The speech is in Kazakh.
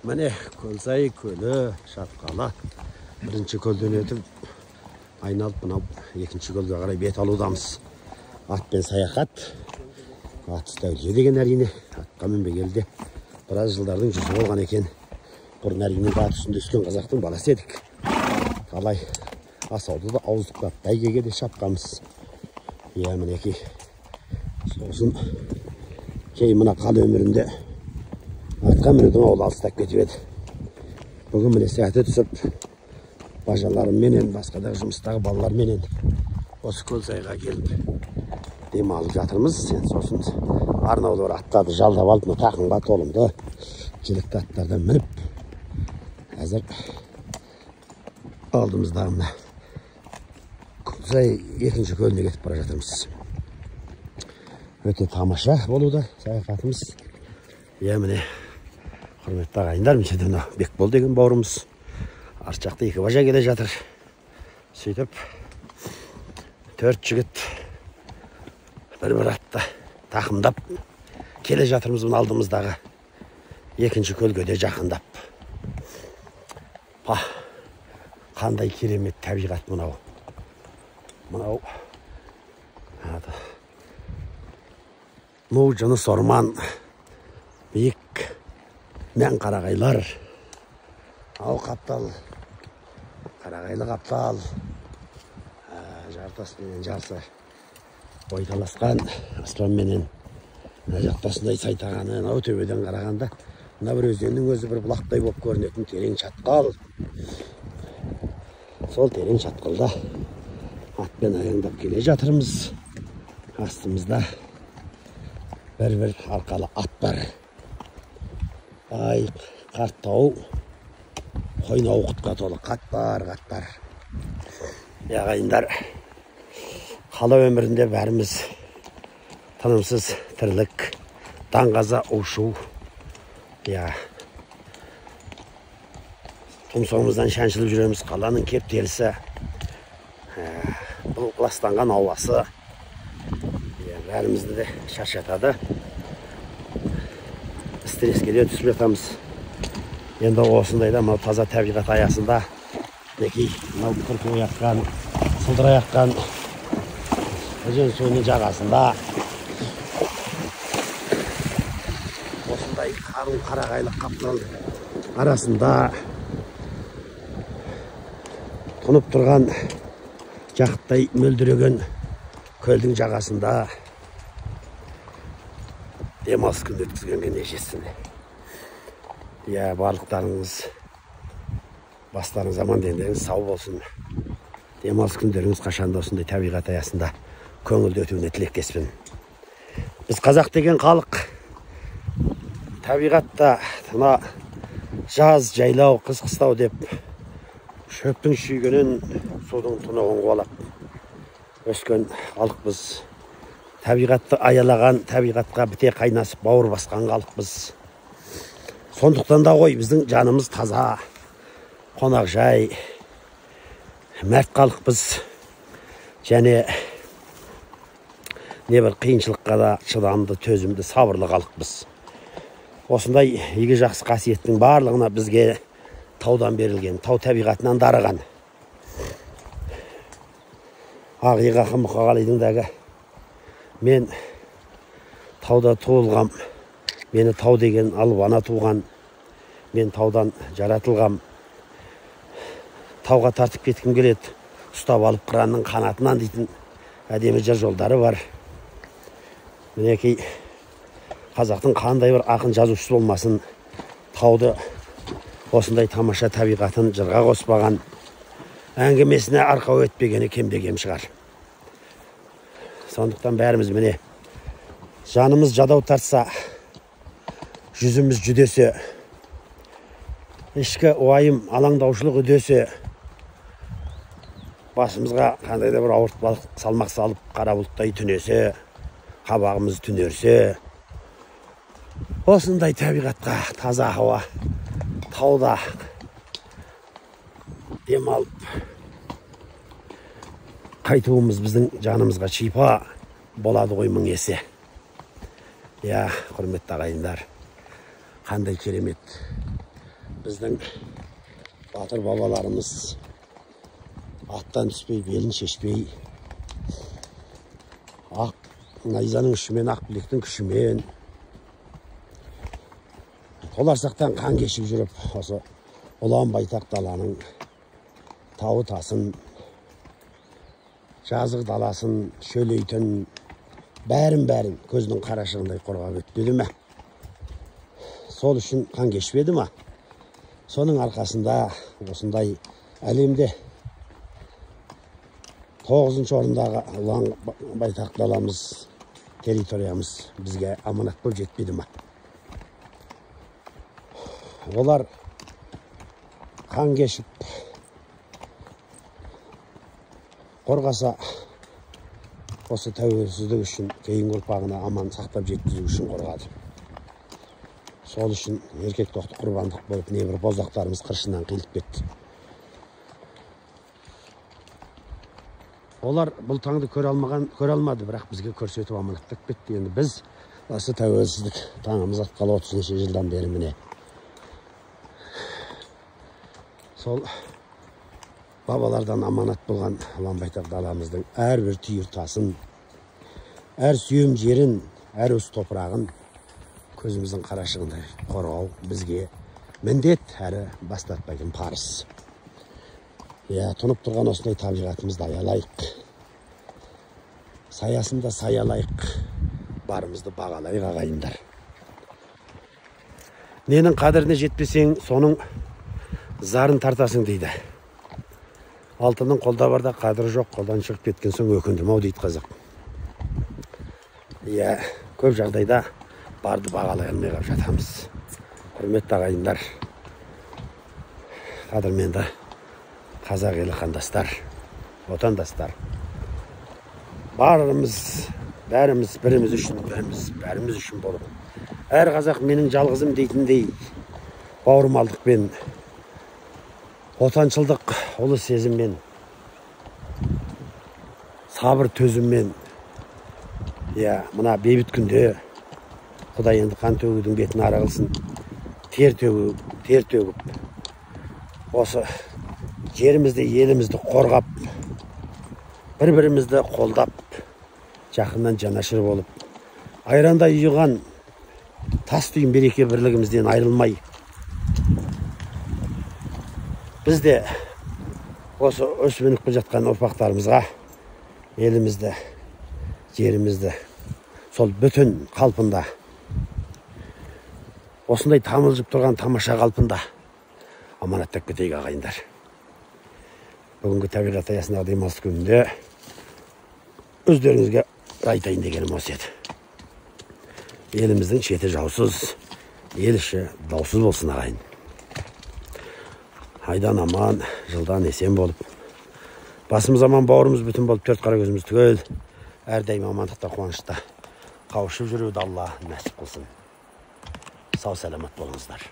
Міне Көлсай көлі, шатқалы. Бірінші көлден өтіп, айналып мынау екінші көлге қарай бет алудамыз. Атпен саяхат. Ат үсті әулие деген әрине. Атқа мінбегелі де біраз жылдардың жүзі болған екен. Бұрын әрине ат үстінде өскен қазақтың баласы едік. Талай асауды да ауыздықтап, бәйгеге де шапқанбыз. Иә, мінекей. Сосын кейін мына қала өмірінде атқа мінудің ауылы алыстап кетіп еді. Бүгін міне сәті түсіп, бажаларымменен, басқа да жұмыстағы балаларменен осы Көлсайға келіп демалып жатырмыз. Енді сосын арнаулы бір аттарды жалдап алып, мына тақымға толымды жілікті аттардан мініп, қазір алдымыздағы мына Көлсай екінші көліне кетіп бара жатырмыз. Өте тамаша болуда саяхатымыз. Иә, міне құрметті ағайындар, мына жерде мына Бекбол деген бауырымыз, арт жақта екі бажа келе жатыр. Сөйтіп төрт жігіт бір-бір атты тақымдап келе жатырмыз. Мына алдымыздағы екінші көлге де жақындап. Па, қандай керемет табиғат мынау. Мынау ну жыныс орман, биік мән қарағайлар, ау қаптал, қарағайлы қаптал, жартас менен жарсы ойталасқан аспанменен мына жақта осындай сайтағаны, мынау төбеден қарағанда мына бір өзеннің өзі бір бұлақтай болып көрінетін терең шатқал. Сол терең шатқалда атпен аяңдап келе жатырмыз. Астымызда бір-бір арқалы ат бар. Ай, қарт тау қойнауы құтқа толы қатпар қатпар. Ағайындар, қала өмірінде бәріміз тынымсыз тірлік, даңғаза у-шу. Иә, тұмсығымыздан шаншылып жүреміз. Қаланың кептелісі, бұл ластанған ауасы бәрімізді де шаршатады. Стресске де түсіп жатамыз. Енді осындайда мынау таза табиғат аясында мінекей мынау күркірей аққан, сылдырай аққан өзен суының жағасында осындай қалың қарағайлы қаптал арасында тұнып тұрған жақтай мөлдіреген көлдің жағасында демалыс күн өткізгенге не жетсін. Иә, барлықтарыңыз бастарыңыз аман, дендеріңіз сау болсын. Демалыс күндеріңіз қашанда осындай табиғат аясында көңілді өтуіне тілектеспін. Біз қазақ деген халық табиғатта мына жаз, жайлау, қыс, қыстау деп шөптің шүйгінін, судың тұнығын қуалап өскен халықпыз. Табиғатты аялаған, табиғатқа біте қайнасып бауыр басқан халықпыз. Сондықтан да ғой біздің жанымыз таза, қонақжай, мәрт халықпыз. Және небір қиыншылыққа да шыдамды, төзімді, сабырлы халықпыз. Осындай игі жақсы қасиеттің барлығына бізге таудан берілген, тау табиғатынан дарыған. Ақиық ақын Мұқағалидың дағы мен тауда туылғам, мені тау деген алып ана туған, мен таудан жаратылғам, тауға тартып кеткім келеді, ұстап алып қыранның қанатынан дейтін әдемі жыр жолдары бар. Мінекей қазақтың қандай бір ақын жазушысы болмасын, тауды осындай тамаша табиғатын жырға қоспаған, әңгімесіне арқау етпегені кемде кем шығар. Сондықтан бәріміз міне жанымыз жадау тартса, жүзіміз жүдесе, ішкі уайым, алаңдаушылық үдесе, басымызға қандай да бір ауыртпалық салмақ салып, қара бұлттай түнесе, қабағымыз түнерсе, осындай табиғатқа, таза ауа, тауда демалып қайтуымыз біздің жанымызға шипа болады ғой мың есе. Иә, құрметті ағайындар, қандай керемет Біздің батыр бабаларымыз аттан түспей, белін шешпей, ақ найзаның ұшымен, ақ білектің күшімен толарсақтан қан кешіп жүріп, осы ұлан байтақ даланың тауы тасын, жазық даласын, шөлейтін бәрін көзінің қарашығындай қорғап өтпеді ме? Сол үшін қан кешпеді ма? Соның арқасында осындай әлемде 9-шы орындағы ұлан байтақ даламыз, территориямыз бізге аманат болып жетпеді ма? Олар қан кешіп қорғаса, осы тәуелсіздік үшін, кейінгі ұрпағына аман сақтап жеткізу үшін қорғады. Сол үшін еркек тоқты құрбандық болып, небір боздақтарымыз қыршыннан қиылып кетті. Олар бұл таңды көре алмады, бірақ бізге көрсетіп аманаттап кетті. Енді біз осы тәуелсіздік таңымыз атқалы 30 жылдан бері міне сол бабалардан аманат болған ұлан байтақ даламыздың әрбір түйір тасын, әр сүйем жерін, әр уыс топырағын көзіміздің қарашығындай қорғау бізге міндет, әрі бас тартпайтын парыз. Иә, тұнып тұрған осындай табиғатымызды аялайық, саясында саялайық, барымызды бағалайық, ағайындар. Ненің қадіріне жетпесең, соның зарын тартасың дейді. Алтынның қолда барда қадірі жоқ, қолдан шығып кеткен соң өкіндім ау дейді қазақ. Иә, көп жағдайда барды бағалай алмай қалып жатамыз. Құрметті ағайындар, қадірменді қазақ елі қандастар, отандастар, барымыз, бәріміз біріміз үшін, біріміз бәріміз үшін болып, әр қазақ менің жалғызым дейтіндей бауырмалдықпен, отаншылдық ұлы сезіммен, сабыр төзіммен, иә, мына бейбіт күнде Құдай енді қан төгудің бетін ары қылсын, тер төгіп, осы жерімізді, елімізді қорғап, бір-бірімізді қолдап, жақыннан жанашыр болып, айрандай ұйыған тас түйін береке бірлігімізден айырылмай, біз де осы өсіп өніп келе жатқан ұрпақтарымызға елімізді, жерімізді сол бүтін қалпында, осындай тамылжып тұрған тамаша қалпында аманаттап кетейік, ағайындар. Бүгінгі табиғат аясындағы демалыс күнінде өздеріңізге айтайын дегенім осы еді. Еліміздің шеті жаусыз, ел іші даусыз болсын, ағайын. Айдан аман, жылдан есен болып, басымыз аман, бауырымыз бүтін болып, төрт қара көзіміз түгел, әрдайым амандықта, қуанышта қауышып жүруді Алла нәсіп қылсын. Сау саламат болыңыздар.